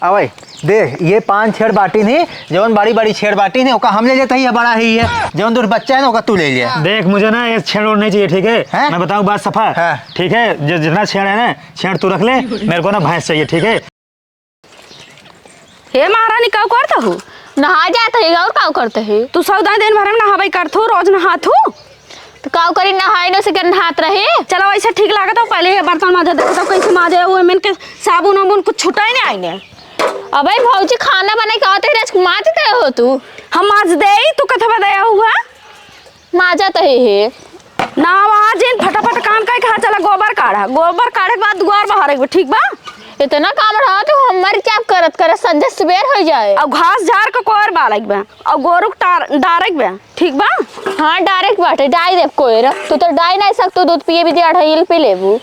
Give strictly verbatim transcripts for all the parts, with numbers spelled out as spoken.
अबे, देख, ये पांच छेड़ बाटी नहीं, जौन बड़ी बड़ी छेड़ बाटी नहीं, ओका हम ले लेते ही, ये बड़ा ही है, जौन दूर बच्चा है ना, ओका तू ले ले। देख, मुझे ना ये छेड़ ओड़ नहीं चाहिए, ठीक है? हैं? मैं बताऊं बात सफा? हाँ। ठीक है, जो जितना छेड़ है ना, छेड़ तू रख ले, मेरे को ना भैंस चाहिए, ठीक है? हे महारानी, काउ करत हू? नहाए जात ही, और काउ करत ही? तू सौदा दिन भर में नहाबे करत हू, रोज नहात हू? तो काउ करी, नहाए न से के नहात रही। चलो, वैसे ठीक लागत हो, पहले ये बर्तन माजे, देखो तो कैसे माजे, वो एमन के साबुन उबुन कुछ छुटा ही नहीं आईने। अबे भौजी, खाना बनाए के आवत ही, रच माज दे हो तू। हम माज दे, तू कथवा दे हुआ? माजा तो हे हे। ना, आज इन फटाफट काम का कहा, चला गोबर काढ़ा, गोबर काढ़े के बाद दुआर बहारे के बा, ठीक बा? इतना काम रहा तो हम मर जाब करत करत संझा सुबेर हो जाए। और घास झाड़ के कोर बालक बा, और गोरु के टार-, डारे के बा, ठीक बा? हाँ, डारे के बाटे, डाई देब कोर। तू तो डाई नहीं सकतू, दूध पिए भी दे, अढ़ाई पी लेबू।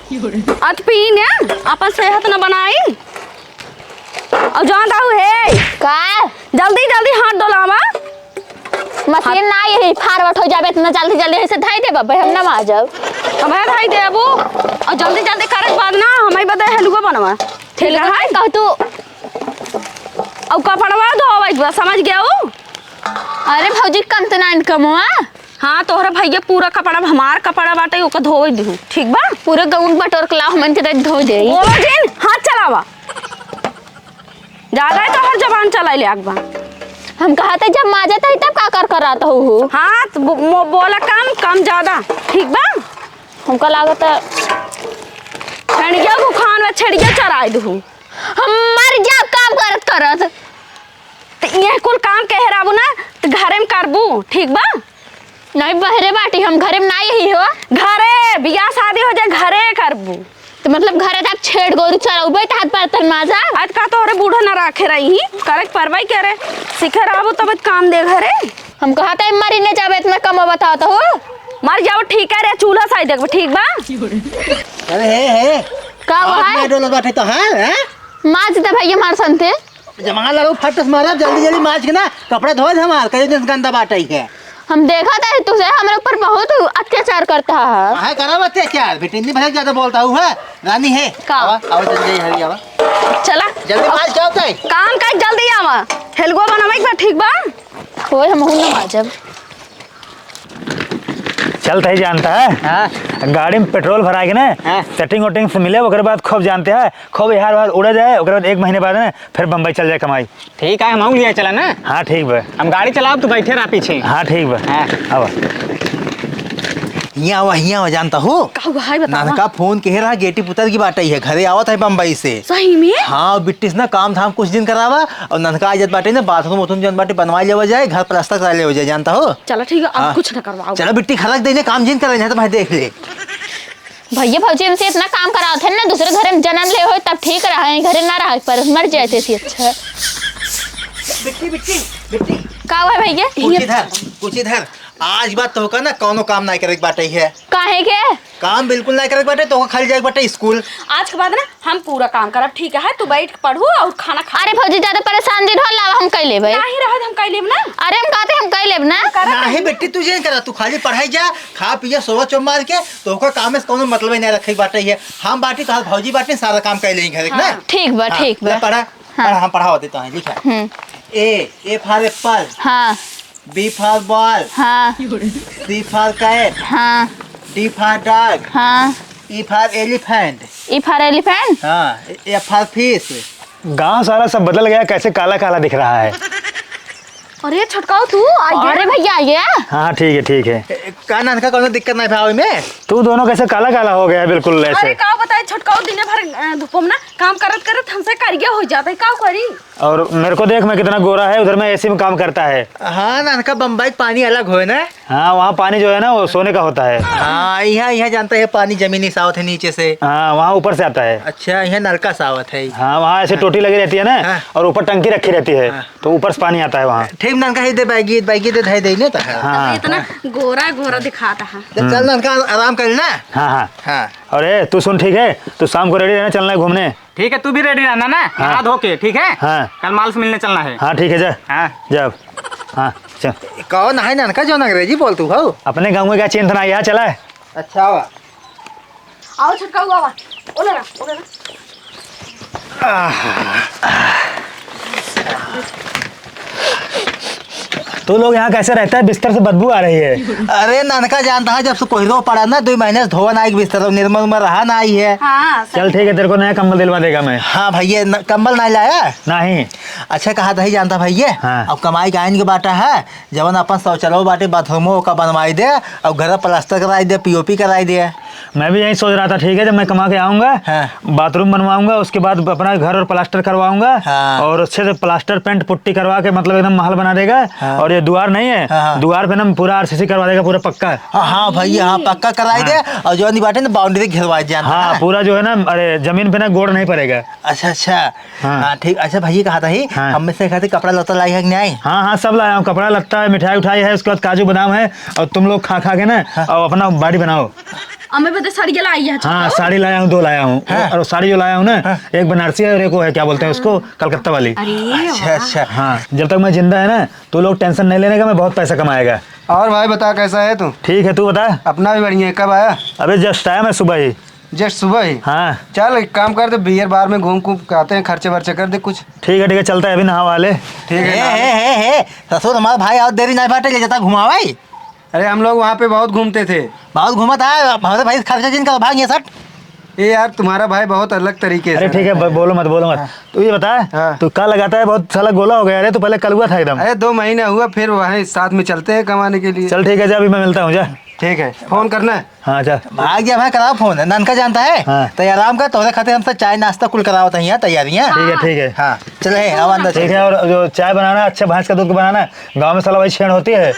अत पी ने, अपन सेहत न बनाई। और जान रहू हे। का? जल्दी जल्दी हाथ डोलावा। मशीन ना यही forward हो जाबे, इतना जल्दी जल्दी ऐसे धाई देबा, भाई हम ना माजब। अब है धाई देबू। और जल्दी जल्दी करे के बाद ना, हमें बदे हलुआ बनवा। ठीक है? कह तू। और कपड़वा धोवे के बा, समझ गया हो? अरे भौजी, कम तो ना इनकम हुआ। हाँ, तोहरे भैया पूरा कपड़ा, हमार कपड़ा बाटे, ओका धोवे दू, ठीक बा? पूरा गाउन बटोर के लाओ, हमन के तो धो दे। बोलो जिन, हाथ चलावा। ज्यादा ही तोहर जबान चलाइले आग बा। हम कहा थे जब माजत है तब का कर कर रहा था हूँ। हाँ, तो बो-, मो-, बोला कम, कम ज्यादा, ठीक बा? हमका लागत है छेड़िया को खान में छेड़िया चराए दू। हम मर जाब काम करत करत। तो ये कुल काम कहे रहबू ना, तो घरे में करबू, ठीक बा? नहीं, बहरे बाटी, हम घरे में ना यही हो। घरे, बियाह शादी हो जाए, घरे करबू। तो मतलब घरे तक छेड़ गोरू चराउबे, तो हाथ बर्तन माजा। आज का तोहरे बूढ़ो ना रखे रही, करे के परवाही करे, सीखे रहबू तब काम दे घरे। हम कहा था मरी ने जाबे, इतना कम बताओ तो हो। मर जाओ, ठीक है रे, चूल्हा साई देखबे, ठीक बा? अरे हे, हे। का हुआ हाथ है? में डोलत बाटे तो हाल, हैं? माज दे भैया मार संते। जमा लालो फट से मारा, जल्दी जल्दी माज के ना, कपड़ा धोए दे हमार, कई दिन से गंदा बाटे ही है। हम देखा था तुझे, हमरे ऊपर बहुत अत्याचार करता है। काहे करब अत्याचार? बेटी, इतनी भले ज्यादा बोलता हूँ, है? रानी है। का? आवा, आवा, जल्दी, जल्दी, हरी आवा। चला। जल्दी माज, क्या होता है? काम का जल्दी आवा। हेलगो बनावे के बा, ठीक बा? ओए, हम हूं ना माजब। चलत ही जानता है। हाँ। गाड़ी में पेट्रोल भराए के ना, हाँ। सेटिंग वेटिंग से मिले, ओकरे बाद खूब जानते हैं, खूब यार बार उड़ा जाए, ओकरे बाद एक महीने बाद ना फिर बम्बई चल जाए कमाई। ठीक है, हम लिए चला ना। हाँ, ठीक बा। हम गाड़ी चलाओ, तू बैठे रहा पीछे। हाँ, ठीक बा। हाँ। आवा। हियाँ आवा, हियाँ आवा, जानता हो? का हुआ है, बतावा। ननका फोन कहे रहा, गेटी पुतर की बात आई है, घरे आवत है बम्बई से। सही में? हाँ, बिट्टी से ना काम धाम कुछ दिन करावा, और ननका आ जात बाटे ना, बाथरूम उथरूम जौन बाटे बनवा लेवा जाए, घर प्लास्टर करा लेवा जाए, जानता हो? चला ठीक है, अब हाँ। कुछ ना करवाओ। चला बिट्टी खरक देने, काम जिन करे, नहीं तो भाई देख ले। भैया भौजी हमसे इतना काम करावत है ना, दूसरे घर में जन्म ले हो तब ठीक रहा है, घरे ना रहा पर मर जाते थे अच्छा। बिट्टी, बिट्टी, बिट्टी। का हुआ भैया? कुछ इधर, कुछ इधर। आज बाद तोहका ना कौनो काम नाहीं करे के बाटे है। काहे के? काम बिल्कुल नाहीं करे के बाटे, तोहका खाली जाए के बाटे स्कूल। आज के बाद ना हम पूरा काम करब, ठीक है? तू बैठ के पढ़ू और खाना खा। अरे भौजी, ज्यादा परेशान जिन हो, लावा हम कई लेबे। नाहीं रहत हम कई लेब ना। अरे हम कहते हम कई लेब ना। करब नाहीं नहीं। बेटी, तू जे करा, तू खाली पढ़ाई जा, खा पिया, सोवा चुप मार के, तोहका काम से कौनो मतलब ही नाहीं रखे के बाटे है। हम बाटी, तोहार भौजी बाटी, सारा काम कई लेई घर के ना। हाँ। ठीक बा, हाँ, ठीक बा। ले पढ़ा, हाँ। पढ़ा, हम पढ़ावा देता है, लिखा। हम्म। A, A for apple। हाँ। B for ball। हाँ। C for cat। हाँ। D for dog। हाँ। E for elephant। E for elephant? हाँ, F for fish। गाँव सारा सब बदल गया, कैसे काला काला दिख रहा है। अरे छोटकाऊ, तू आ गया? अरे भैया, आ गया? हाँ, ठीक है, ठीक है। ए, का ननका, कौनो दिक्कत नाहीं भाई में? तू दोनों कैसे काला काला हो गया है बिल्कुल ऐसे? अरे का बताए छोटकाऊ, दिन भर, अ, धूपों में ना काम करत करत हमसे करिया हो जाता है, का करी? और मेरे को देख, मैं कितना गोरा है, उधर मैं एसी में काम करता है। हाँ, ननका बम्बई के पानी अलग होए ना। हाँ, वहाँ पानी जो है ना, वो सोने का होता है। हाँ, यहाँ, यहाँ जानते हैं, पानी जमीनी से आवत है नीचे से। हाँ, वहाँ ऊपर से आता है। अच्छा, यहाँ नलका से आवत है। हाँ, वहाँ ऐसे हाँ। टोटी लगी रहती है ना, हाँ। और ऊपर टंकी रखी रहती है, हाँ। तो ऊपर से पानी आता है वहाँ। ठीक, ननका ही दे बैगी, बैगी दे, धै दे ने तो है। हाँ। इतना गोरा, गोरा दिखाता है। तो चल, ननका आराम कर ना। हाँ, हाँ। हाँ। अरे, तू सुन, ठीक है, तू शाम को रेडी रहना, चलना है घूमने। ठीक है, तू भी रेडी रहना ना, हाँ। नहा धो के, ठीक है? हाँ। कल माल से मिलने चलना है। हाँ, ठीक है, जा। हाँ। जा अब। हाँ, चल। कौन है ननका, जौन अंग्रेजी बोलतू हो? अपने गाँव में क्या चिंत ना, यहाँ चला है। अच्छा, आवा। आओ, छोटका हुआ, आवा। ओले ना, ओले ना। आह। तू लोग यहाँ कैसे रहता है? बिस्तर से बदबू आ रही है। अरे ननका जानता है, जब से कोहरो पड़ा ना, दुइ महीने से धोवा नाहीं बिस्तर, निर्मल उर्मल रहा नाहीं है। हाँ, चल सही। ठीक है, तेरे को नया कंबल दिलवा देगा मैं। हाँ भइया, न-, कंबल नाहीं लाया? नहीं। अच्छा, कहा दही जानता भइया, हाँ। अब कमाई का आइन के बाटा है, जवन अपन शौचालय बाटे, बाथरूमो ओका बनवाई दे, अब घर प्लास्टर कराई दे, पीओपी कराई दे। मैं भी यही सोच रहा था, ठीक है, जब मैं कमा के आऊंगा, हाँ। बाथरूम बनवाऊंगा, उसके बाद अपना घर और प्लास्टर करवाऊंगा, हाँ। और अच्छे से प्लास्टर, पेंट, पुट्टी करवा के, मतलब, एकदम महल बना देगा। हाँ। और ये द्वार नहीं है, हाँ, हाँ। द्वार पे ना पूरा आरसीसी करवा देगा, पूरा पक्का। हाँ, हाँ भइया, हाँ, पक्का कराई दे। हाँ। और जो नहीं बाटे ना, बाउंड्री घेरवाई दे, हाँ, हाँ। पूरा जो है ना, अरे, जमीन पे ना गोड़ नहीं पड़ेगा। अच्छा, अच्छा। हाँ। हाँ, ठीक। अच्छा भइया, कहा था ही, हाँ। हम में से खातिर कपड़ा लत्ता लाई है कि नहीं? हाँ, हाँ, सब लाया हूँ। कपड़ा लत्ता है, मिठाई उठाई है, उसके बाद काजू बादाम है, और तुम लोग खा खा के ना, हाँ। और अपना body बनाओ। हमें बता, साड़ी लाई है, हाँ, साड़ी लाया हूँ, दो लाया हूँ। हाँ। और साड़ी जो लाया हूँ ना, हाँ। एक बनारसी है और एक वो है, क्या बोलते हैं उसको, कलकत्ता वाली। अरे अच्छा, वाह। अच्छा। हाँ, जब तक मैं जिंदा है ना, तो लोग tension नहीं लेने का, मैं बहुत पैसा कमाएगा। और भाई बता, कैसा है तू? ठीक है, तू बता। अपना भी बढ़िया है। कब आया? अबे just आया मैं सुबह ही। Just सुबह ही? हाँ। चल, एक काम करते, beer bar में घूम घूम के आते हैं, खर्चे वर्चे कर दे कुछ। ठीक है, ठीक है, चलता है, अभी नहा वहा ले। ठीक है, ए, नहा ले। ए, ए, ए, ससुर, हमारा भाई और देरी नहीं बाटे, ले जाता घुमावाई। अरे, हम लोग वहाँ पे बहुत घूमते थे। बहुत घूमत है, हमारे भाई खर्चा जिन का भाग ये सट। ए यार, तुम्हारा भाई बहुत अलग तरीके से अरे ठीक है, रहता है। ब-, बोलो मत, बोलो मत। हाँ। तू ये बता, हाँ। तू का लगाता है, बहुत साला गोला हो गया। अरे, तू पहले कलुआ था एकदम। अरे, दो महीने हुआ, फिर वहीं साथ में चलते हैं कमाने के लिए। चल ठीक है, जा, अभी मैं मिलता हूँ, जा। ठीक है, phone करना। हाँ, जा। भाग जा भाई, कराओ phone। ननका जानता है? हाँ। तो आराम कर, तोहरे खातिर हमसे चाय नाश्ता कुल करावत है यहाँ तैयारियाँ। ठीक है, ठीक है। हाँ, चल, हे, आओ अंदर ठीक चल। है, और जो चाय बनाना, अच्छे भैंस का दूध का बनाना, गाँव में साला वही छेड़ होती है।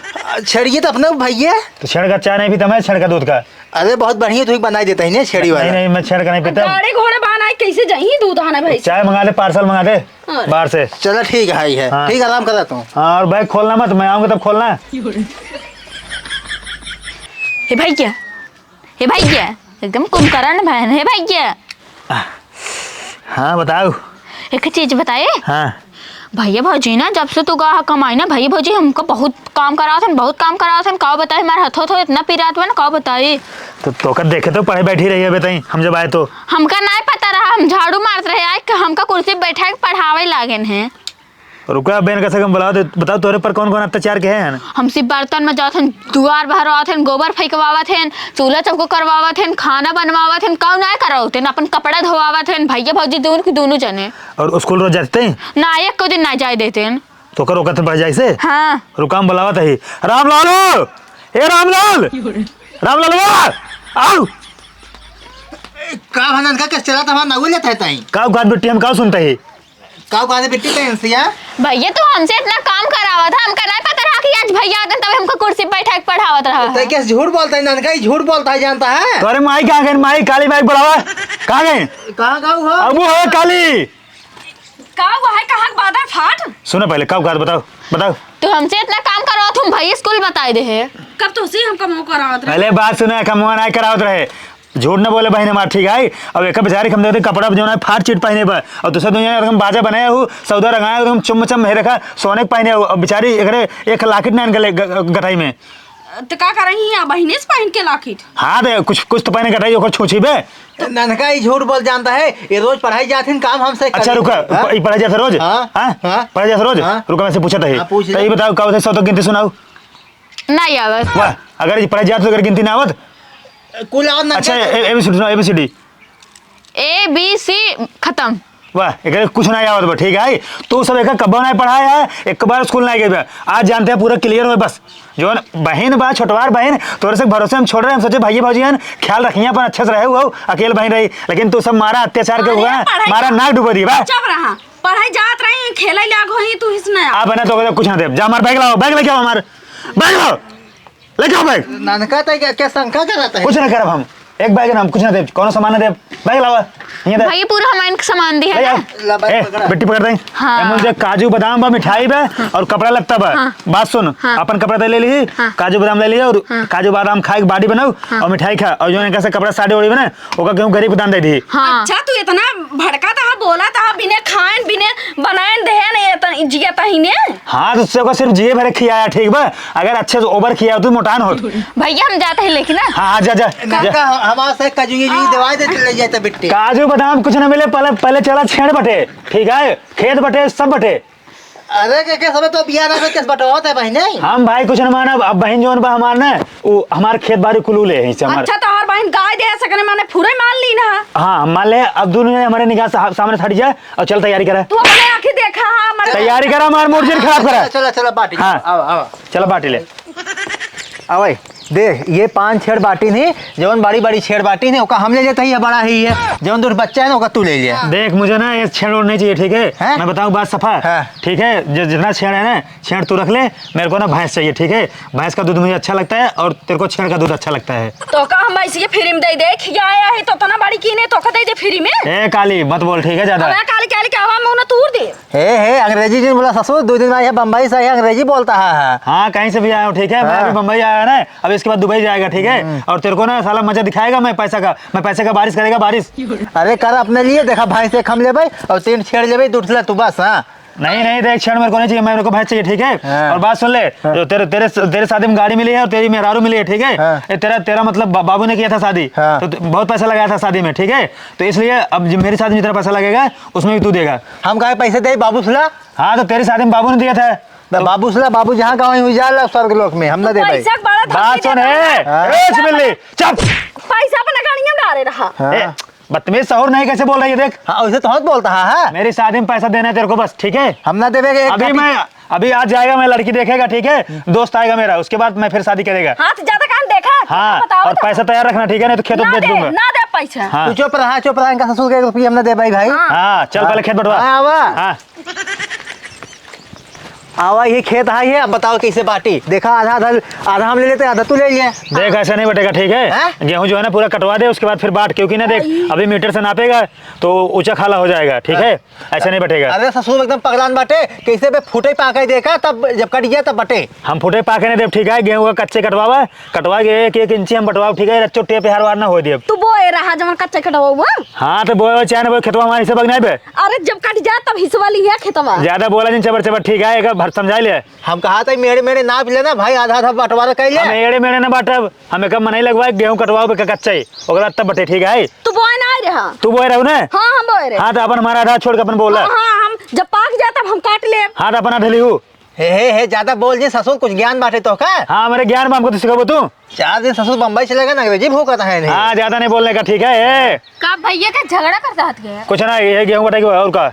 छेड़िए तो अपने भैया। तो छेड़ का चाय नहीं पीता मैं, छेड़ का दूध का। अरे बहुत बढ़िया, तू ही बनाई देता है ना छेड़ी वाला। नहीं, नहीं, मैं छेड़ का नहीं पीता। गाड़ी घोड़ा बाहन आए, कैसे जाई दूध आना भाई? चाय मंगा दे, parcel मंगा दे। हाँ। बाहर से। चलो ठीक है, है। हाँ। ठीक है, आराम करा तू। हाँ, और bag खोलना मत, मैं आऊँगा तब खोलना। हे भैया, हे भैया, एकदम कुंभकर्ण बहन, हे भैया। हाँ, बताओ। एक चीज बताए? हाँ। भैया भौजी ना, जब से तू गया है कमाई ना, भैया भौजी हमका बहुत काम करावत हन, बहुत काम करावत हन। का बताई, हमार हथो तो इतना पिरात बा ना, का बताई। तो तोका देखे तो पढ़े बैठी रही है, बताई, हम जब आए तो। हमका नाय पता रहा, हम झाड़ू मारत रहे, आए के हमका कुर्सी पे बैठा के पढ़ावे लागेन है। रुका, बहन का सगम बुलाओ, तो बताओ, तोरे पर कौन कौन अत्याचार के हैं? हम सिर्फ बर्तन में जात हन, दुआर बहरवावत हन, गोबर फेंकवावत हन, चूल्हा चौको करवावत हन, खाना बनवावत हन, काऊ नाय करावत हन, अपन कपड़ा धोवावत हन, भैया भौजी दोनों के दोनों जने। और स्कूल रोज जाते हैं? ना, एक को दिन ना जाए देते हैं। तो ओकर ओकर पढ़ जाए से? हाँ। रुका, हम बुलावत ही। रामलाल! ए रामलाल! रामलालवा! आओ! का भनन का कस चला था, हमार नागुल लेता है ताई। का उकात बिट्टी हम का सुनते ही? का उकात बिट्टी का इंसिया? भैया, तू हमसे इतना काम करावा था, हमका नहीं पता रहा कि आज भैया आते हैं, तब हमको कुर्सी पे बैठा के पढ़ावत रहा तो है। कैसे झूठ बोलता है ननका, ये झूठ बोलता है, जानता है? तोरे माई कहाँ गई? माई, काली माई बुलावा। कहाँ गई? कहाँ गऊ हो? अब वो है काली। का हुआ है, कहाँ के बादर फाट? सुनो पहले, का उकात बताओ, बताओ। तू हमसे इतना काम करवावत, हम भाई स्कूल बताए दे है। कब तो से हम कमो करावत रहे। पहले बात सुनो, कमवा नाय करावत रहे। झूठ न बोले बहिन हमार, ठीक है? अब एक बेचारी के हम देखते कपड़ा जो ना फाट चीट पहने बा, और दूसरा दुनिया एकदम बाजा बनाए हो, सौदा रंगाए हो, एकदम चुम चम है रखा, सोने के पहने हो। अब बेचारी एकरे एक लाकिट ना इनके ले ग-, ग-, गटाई में। तो का करही है, बहिने से पहन के लाकिट? हाँ, तो कुछ, कुछ तो पहने गटाई ओकर छूछी बे। ननका ही झूठ बोल जानता है, ये रोज पढ़ाई जात हिन, काम हमसे अच्छा, करे। रुका, हाँ? प-, ई पढ़ाई जात रोज? हाँ? हाँ? हाँ? पढ़ाई जात रोज? हाँ? रुका, मैं से पूछत है। हाँ, पूछ तो ले। ये बताओ, का होते सौ तक गिनती सुनाओ। नहीं आवत। वाह, अगर ये पढ़ाई जात तो अगर गिनती ना आवत? कुल आवत ना अच्छा, क्या? ए, एबीसीडी सुनाओ, एबीसीडी। ए बी सी खत्म। वाह, एकरे कुछ ना आवत बा, ठीक है? तू सब एक कब्बो ना पढ़ाया है, एक बार स्कूल ना गए बा। आज जानते हैं, पूरा clear हो बस। जौन बहिन बा, छोटवार बहिन, तोरे से भरोसे हम छोड़ रहे, हम सोचे भाई भौजी हन, ख्याल रखिए अपन, अच्छे से रहे हो, अकेल बहिन रही, लेकिन तू सब मारा अत्याचार के अरे, हुआ, पढ़ाई मारा जा। नाक डुबो दिए बा। चुप रहा, पढ़ाई जात रही, खेले लाग होई, तू हिस नया। आप है ना तो कुछ ना दे, जा हमार bag लाओ, bag लेके आओ हमार, bag लाओ, लेके आओ bag। ननका तो क्या, क्या शंका करत है? कुछ ना करब हम, एक bag ना, हम कुछ ना देब, कौनो सामान ना देब, bag लावा, ये दे। भाई, पूरा हमारे इनके सामान दी है ले ना? आओ। ला, bag ए, पकड़ा। बिट्टी पकड़ दे। हाँ। एमन जे काजू बादाम बा, मिठाई बा, हाँ। और कपड़ा लत्ता बा। हाँ। बात सुन, हाँ। अपन कपड़ा तो ले ली, हाँ। काजू बादाम ले लिया और हाँ। काजू बादाम खाए के body बनाओ हाँ। और मिठाई खा, और जो इनका से कपड़ा साड़ी ओढ़ी बना, ओका केहू गरीब के दान दे दी। हाँ। अच्छा, तू इतना भड़का था, बोला था, बिने खाएन, बिने बनाएन देहेन, ये त-, जिया तहीने। हाँ, तो उससे ओका सिर्फ जिए भरे खियाया, ठीक बा? अगर अच्छे से over खिया तू मोटान होत। भैया, हम जाते हैं लेकिन ना। हाँ, हाँ, जा, जा, का, जा। का, हमारे से काजू ये हाँ। दवाई देते ले जाते बिट्टी। काजू बादाम कुछ ना मिले, पहले, पहले चला छेड़ बटे, ठीक है? खेत बटे, सब बटे। अरे के, के सबे तो बियाह ना करके बटवावत है बहिने। हम भाई कुछ न मानब, अब बहिन जौन बा हमार ना, उ हमार खेत बारी कुल उ ले है, हिस्सा हमार। अच्छा, तो हर बहिन गाय दे सकने माने पूरे मान ली ना। हाँ, मान ले, अब दोनों जने हमारे निगाह से, सामने से हट जाए और चल तैयारी करा। तू अपने आँखी देखा, हाँ, हमारे तैयारी करा, हमार मूड जिन खराब करा। चलो, चलो, बाटी, हाँ। आओ, आओ। चलो बाटी ले। अवै, देख, ये पाँच छेड़ बाटी नहीं, जवन बड़ी बड़ी छेड़ बाटी नहीं, ओका हम ले लेते ही, ये बड़ा ही है, जवन दूर बच्चा है ना, ओका तू ले ले। देख, मुझे ना ये छेड़ ओड़ नहीं चाहिए, ठीक है? हैं? मैं बताऊँ बात सफा, हाँ। ठीक है? जि-, जितना छेड़ है ना, छेड़ तू रख ले, मेरे को ना भैंस चाहिए, ठीक है? भैंस का दूध मुझे अच्छा लगता है और तेरे को छेड़ का दूध अच्छा लगता है। तो का हम भैंस के फ्री में दे दे, खिया आया है तो इतना बड़ी कीने, तो का दे दे फ्री में? ए काली, मत बोल, ठीक है? ज्यादा। अबे काली, काली, क्या हुआ, मुंह ना तूर दे। हे, हे, अंग्रेजी जिन बोला ससुर, दो दिन में यह बम्बई से है, अंग्रेजी बोलता है, है। हाँ, कहीं से भी आया हो, ठीक है? मैं हाँ। अभी बम्बई आया है ना, अभी इसके बाद दुबई जाएगा, ठीक है? हम्म। और तेरे को ना साला मजा दिखाएगा मैं पैसा का, मैं पैसे का बारिश करेगा, बारिश। अरे कर अपने लिए, देखा भाई से कम लेबे और तीन छेड़ लेबे, दूसरा तू बस, हाँ। नहीं, नहीं, देख, छेड़ मेरे को नहीं चाहिए, मेरे को भैंस चाहिए, ठीक है? हाँ। और बात सुन ले, हाँ। जो तेरे, तेरे, तेरे शादी में गाड़ी मिली है और तेरी मेहरारू मिली है, ठीक है? हाँ। ये तेरा, तेरा मतलब बा-, बाबू ने किया था शादी, हाँ। तो त-, बहुत पैसा लगाया था शादी में, ठीक है? तो इसलिए अब जो मेरी शादी में जितना पैसा लगेगा, उसमें भी तू देगा। हम काहे पैसे दे, बाबू सुला? हाँ, तो तेरी शादी में बाबू ने दिया था। तो बाबू सुला, बाबू जहाँ का वहीं उजाड़ ला स्वर्ग लोक में, हम ना तू दे भाई। पैसा के बड़ा बात धमकी सुन, देता है। ए, हाँ। ए, चिल्ली, चुप। पैसा अपना गाड़ियों में डाले रहा। हाँ। ए, बदतमीज, सहूर नहीं, कैसे बोल रही है, देख। हाँ, वैसे तो बहुत बोलता है, हाँ। मेरी शादी में पैसा देना है तेरे को बस, ठीक है? हम ना देवे के एक अभी कापी। मैं, अभी आज जाएगा, मैं लड़की देखेगा, ठीक है? दोस्त आएगा मेरा, उसके बाद मैं फिर शादी करेगा। हाँ, तो ज्यादा काम देखा, हाँ, बताओ और तो। पैसा तैयार रखना, ठीक है? नहीं तो खेत ना बेच दे, दूंगा। ना दे पैसा। हाँ। तू चुप रहा, चुप रहा, इनका ससुर के एक रुपया हम ना दे भाई, भाई। हाँ। हाँ, चल हाँ। पहले खेत बटवा। हाँ, आवा। हाँ। आवा, ये खेत है, ये अब बताओ कैसे बाटी? देखा, आधा, आधा, आधा हम ले लेते, आधा तू ले ले। देख, ऐसे नहीं बटेगा, ठीक है? हैं? गेहूं जो है ना, पूरा कटवा दे, उसके बाद फिर बांट, क्योंकि ना, देख, आई। अभी मीटर से नापेगा, तो ऊंचा खाला हो जाएगा, ठीक है? हाँ। ऐसे नहीं बटेगा। अरे ससुर एकदम पगलान बाटे, कैसे बे फूटे पाके देखा, तब जब कट गया तब बटे। हम फूटे पाके नहीं देब, ठीक है? गेहूं का कच्चे कटवावा, कटवा के एक एक इंची हम बटवाओ, ठीक है? रच्चो टेप हार वार ना हो देब। तू बोए रहा जवन कच्चे कटवावा? हाँ, तो बोए चाहे ना बोए, खेतवा हमारे हिस्से बग नहीं बे। अरे जब कट जाए तब हिस्सा लिहे खेतवा। ज्यादा बोला जिन चबर चबर, ठीक है, एक बार समझा ले। हम कहा था मेरे मेरे नाप लेना भाई, आधा आधा बंटवारा कर ले। हम एड़े मेड़े ना बांटब, हम एक मनई लगवाए, गेहूं कटवाओ बे कच्चा ही, ओकरा तब बटे, ठीक है। तू बोए ना रहा। तू बोए रहू ना? हाँ, हम बोए रहे। हाँ, तो अपन हमारा आधा छोड़ के अपन बोला। हाँ, हाँ, हम जब पाक जाए तब हम काट लेब। हाँ, तो अपन आधा लिहू। हे, हे, हे, ज्यादा बोल जी ससुर, कुछ ज्ञान बाटे तो का? हाँ, हमारे ज्ञान में हमको तो सिखाबो तू। चार दिन ससुर बम्बई चले गए ना, अंग्रेजी भूकत है नहीं। हाँ, ज्यादा नहीं बोलने का, ठीक है? ए। का भैया का झगड़ा करता हथ गया? कुछ ना, ये गेहूं कटाई के और का?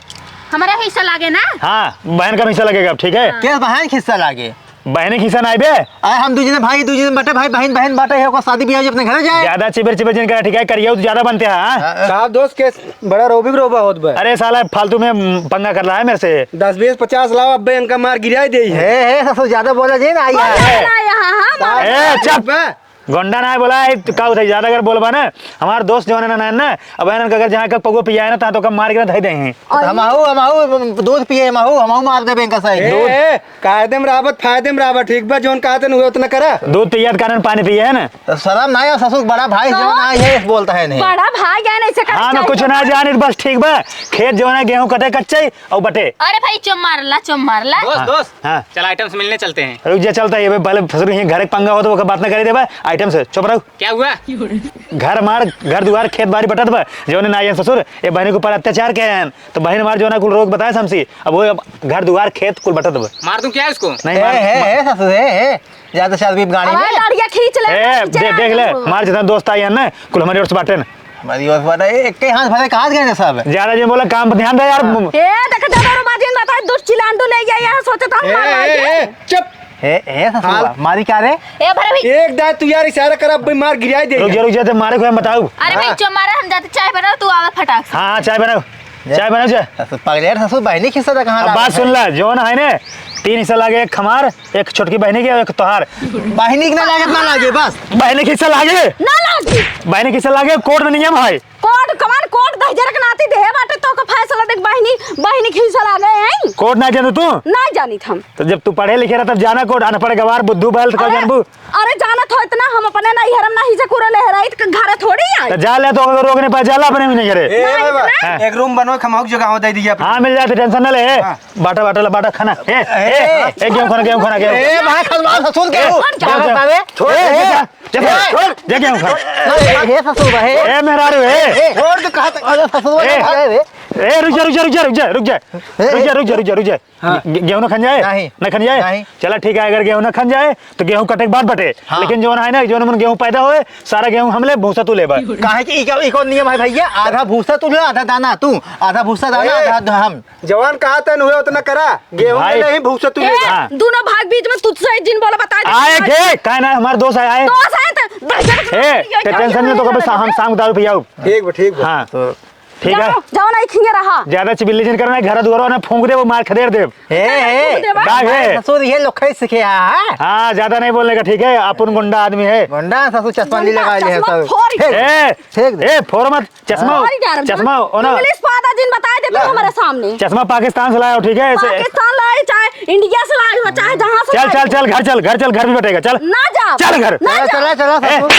हमारा हिस्सा लागे ना? हाँ, बहन का हिस्सा लगेगा अब, ठीक है? हाँ। के बहन के हिस्सा लागे? बहन के हिस्सा ना आइबे? अरे हम दू जने भाई, दू जने बटे भाई, बहन, बहन बाटे है, ओकर शादी ब्याह अपने घरे जाए। ज्यादा चिबर चिबर जिन करा, ठीक है? करियो तो ज्यादा बनते हैं, हाँ? हाँ। का दोस्त के बड़ा रोबिक रोबा होत बा। अरे साला फालतू में पंगा कर रहा है मेरे से। दस बीस पचास लाओ, अब्बे इनका मार गिराई दे। हे, हे, ससुर ज्यादा बोला जी ना, आई है। बोला ना यहाँ, हाँ, मार। ए, चुप। बा। गोंडा ना बोला है, तो का होता है? ज्यादा अगर बोलबा ना, हमार दोस्त जवन है ना, ना, ना, अब इनका अगर जहाँ का पगो पिया है ना, तहाँ तो का मार के ना धई दे हैं। तो हम आहू, हम आहू, दूध पिए, हम आहू, हम आहू मार देबे इनका सही। ए, दूध। ए, कायदे में रहबत, फायदे में रहबत, ठीक बा, जौन कहते न हुए उतना करा। दूध पियत कारण पानी पिए है ना? तो शर्म ना आया ससुर, बड़ा भाई तो जवन आई है, बोलता है नहीं। बड़ा भाई है ना, ऐसे कर हाँ, मैं कुछ ना जानित, बस ठीक बा। खेत जवन है, गेहूं कटे कच्चे और बटे। अरे भाई, चुप मारला, चुप मारला। दोस्त, हाँ, दोस्त, हाँ। चल आइटम से मिलने चलते हैं। रुक जा, चलता है, ये पहले ससुर यहीं घर एक पंगा हो तो वो बात ना करे देबा, आइटम से, चुप रहो। क्या हुआ? घर मार, घर दुआर, खेत बारी बटत बा, जौन ना आइए ससुर, ये बहनी के ऊपर अत्याचार किया है, तो बहन मार जो ना कुल रोग बताए समसी, अब वो अब घर दुआर, खेत कुल बटत बा। मार दूं क्या इसको? नहीं, ए, मार, हे, मार। हे, ससुर, हे, हे, ज्यादा चल भी गाड़ी हमारे में। लड़िया खींच ले, ए, खींच दे-, ले, देख ले, हम लोग। मार जितना दोस्त आई है ना, कुल हमारे ओर से बाटे ना। हमारी ओर से बाटे, ए, एक के हाथ भरे, कहाँ गए सब? ज्यादा जो बोला, काम पर ध्यान दे यार। हाँ। ए, देख, ज्यादा रो बाजिन बता, दूध चिलांडू ले गया, यहाँ सोचे तो हम ए, मार ए, ए, चुप। ए, ए, ससुर, हाल। मारी क्या रे? ए, भरे भाई। एक दांत तू यार इशारा कर, अब भाई मार गिराई दे। रुक जा, रुक जा, जब मारे को हम बताऊ। अरे भाई, हाँ। चुप मारा, हम जाते चाय बनाओ, तू आवे फटाक से। हाँ, हाँ, चाय बनाओ। चाय बनाओ, चाय। ससुर, पगले यार, ससुर, बहनी खिस्सा था, कहाँ अब बात सुन ला, जो ना है ने, तीन हिस्सा लागे, एक हमार, एक छोटकी बहनी के, एक तोहार। बहनी के ना लागे, ना लागे, बस। बहनी के हिस्सा लागे। ना लागे। बहनी के हिस्सा लागे, कोर्ट में नियम है। कोर्ट, कमान कोर्ट, दहिजर के नाती देहे बाटे, तो का फैसला देख, बहनी, बहनी के हिस्सा लागे, हैं? कोर्ट ना जानू तू? ना जानित हम। तो जब तू पढ़े लिखे रहा, तब जाना कोर्ट, अनपढ़ गवार, बुद्धू बैल, तो का अरे, जानबू? अरे जानत हो इतना, हम अपने नैहर में नहीं से कुरो लहराई, तो घरे थोड़ी आई। तो जा ले, तो रोक नहीं पाए, जा ले अपने भी नहीं करे। ए, नहीं, भाई, भाई, इतना हाँ। एक रूम बनवा, खमाउक जगह हो, दे दीजिए आप। हाँ, मिल जाते, टेंशन ना ले। हाँ। बाटा, बाटा, बाटा, खाना। ए, ए, ए, ए, गेहूं खाना, गेहूं खाना, गेहूं। ए, भाई, खलवा ससुर के ए, हो। कौन क्या? गेहूं खाना। छोड़, ए, ए, जा, जा, जा, ए, जा, गेहूं खाना। ए, ए, ससुर, ए। ए, मेहरारू, ए। ए, छोड़ दे, कहा था। अरे, ससुर, ए। ए, ए। ए, रुक जा, रुक जा, रुक जा, रुक जा, रुक जा। ए, रुक जा, ए, रुक जा, रुक जा, रुक जा। हाँ। गे-, गेहूं ना खन जाए? नहीं। ना खन जाए? नहीं। चला ठीक है, अगर गेहूं ना खन जाए, तो गेहूं कटे के बाद बटे। हाँ। लेकिन जौन है ना, जौन मन गेहूं पैदा होए, सारा गेहूं हम ले, भूसा तू लेबा। काहे कि इको, इको नियम है भैया, आधा भूसा तू ले, आधा दाना तू, आधा भूसा दाना, ए, आधा हम। जवान कहा तन हुए उतना करा, गेहूं भाई। ले नहीं, भूसा तू ए, लेबा। हाँ। दोनों भाग बीच में तुझसे ही जिन बोला, बता दे। आए के? काहे ना, हमार दोस्त आए, आए। दोस्त आए तो, ए, ये ते क्या tension नहीं, तो कब हम शाम को दारू पियाऊ। ठीक बा, ठीक बा। हाँ। तो ठीक है। जाओ, जाओ ना, खिंगे रहा। ज्यादा चिबिल्ली जिन करना, घर दुआर ना फूंक दे, वो मार खदेड़ दे। ए, ए, फूंक दे, बा। का है? ससुर ये लोग कैसे सीखे है? हाँ, ज्यादा नहीं बोलने का, ठीक है? अपन गुंडा आदमी है। गुंडा ससुर चश्मा नहीं गुंडा लगा लिया चश्मा सब। फोड़ फेंक, ए, फेंक दे। ए, फोड़ मत, चश्मा, फोड़ ही जा रहा है। चश्मा, ओ ना। English पता जिन बताए देते हो हमारे सामने। चश्मा पाकिस्तान से लाया हो, ठीक है? ऐसे पाकिस्तान लाए, चाहे India से लाए हो, चाहे जहाँ से चल, लाए चल, हो। चल, घर चल, घर चल, घर भी बटेगा, चल। ना जा। चल घर। ना चला, जा। चला, चला, ए। ससुर।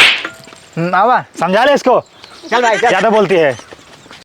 हम्म, आवा। समझा ले इसको। चल भाई, चल। ज्यादा बोलती है।